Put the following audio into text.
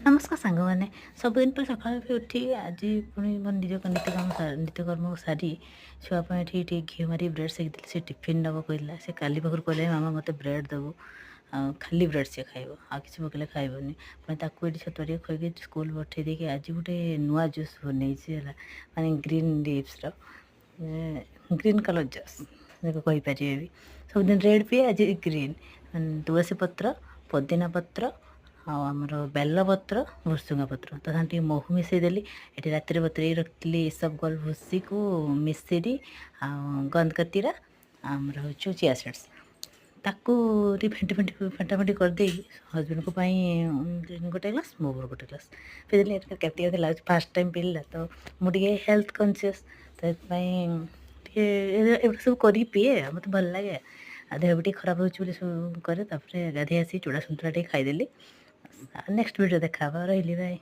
ନମସ୍କାର ସାଙ୍ଗମାନେ। ସବୁଦିନ ପରି ସକାଳୁ ଉଠି ଆଜି ପୁଣି ମୋ ନିଜ ନିତ୍ୟକର୍ମ ନିତ୍ୟକର୍ମ ସାରି ଛୁଆ ପାଇଁ ଏଠି ଟିକେ ଘିଅ ମାରି ବ୍ରେଡ଼୍ ସେକିଥିଲି। ସେ ଟିଫିନ୍ ନେବ କହିଲା। ସେ କାଲି ପାଖରୁ କହିଲେ, ମାମା, ମୋତେ ବ୍ରେଡ଼୍ ଦେବୁ। ଆଉ ଖାଲି ବ୍ରେଡ଼୍ ସିଏ ଖାଇବ, ଆଉ କିଛି ପକେଇଲେ ଖାଇବନି। ପୁଣି ତାକୁ ଏଠି ଛତୁଆ ଟିକେ ଖୁଆଇକି ସ୍କୁଲ ପଠେଇ ଦେଇକି ଆଜି ଗୋଟେ ନୂଆ ଜୁସ୍ ବନେଇଛି ହେଲା, ମାନେ ଗ୍ରୀନ୍ ଲିଭ୍ସର, ଗ୍ରୀନ୍ କଲର୍ ଜୁସ୍ କହିପାରିବେ ବି। ସବୁଦିନ ରେଡ଼୍ ପିଏ, ଆଜି ଗ୍ରୀନ୍। ତୁଳସୀ ପତ୍ର, ପୋଦିନା ପତ୍ର ଆଉ ଆମର ବେଲପତ୍ର, ଭୃସୁଙ୍ଗା ପତ୍ର, ତା ସାଙ୍ଗେ ଟିକେ ମହୁ ମିଶାଇ ଦେଲି। ଏଠି ରାତିରେ ବତୁରେଇ ରଖିଥିଲି ଇସବଗୋଲ ଭୁସିକୁ, ମିଶିରି ଆଉ ଗନ୍ଧକତିରା, ଆମର ହେଉଛି ଚିଆ ସିଡ଼୍ସ। ତାକୁ ଟିକେ ଫେଣ୍ଟି ଫେଣ୍ଟି ଫେଣ୍ଟା ଫେଣ୍ଟି କରିଦେଇକି ହଜବେଣ୍ଡଙ୍କ ପାଇଁ ଗୋଟେ ଗ୍ଲାସ୍, ମୋ ଗୋଟେ ଗ୍ଲାସ୍ ପିଇଦେଲି। କେମିତି କେମିତି ଲାଗୁଛି, ଫାର୍ଷ୍ଟ ଟାଇମ୍ ପିଇଲା ତ। ମୁଁ ଟିକେ ହେଲ୍ଥ କନସିୟସ୍, ତ ସେଥିପାଇଁ ଟିକେ ଏଗୁଡ଼ା ସବୁ କରିକି ପିଏ, ମୋତେ ଭଲ ଲାଗେ। ଆଉ ଦେହ ବି ଟିକେ ଖରାପ ହେଉଛି ବୋଲି ସବୁ କରେ। ତାପରେ ଗାଧେଇ ଆସି ଚୁଡ଼ା ସନ୍ତୁଳା ଟିକେ ଖାଇଦେଲି। ନେକ୍ସଟ ଭିଡ଼ିଓ ଦେଖା ହେବ। ରହିଲି, ବାଏ।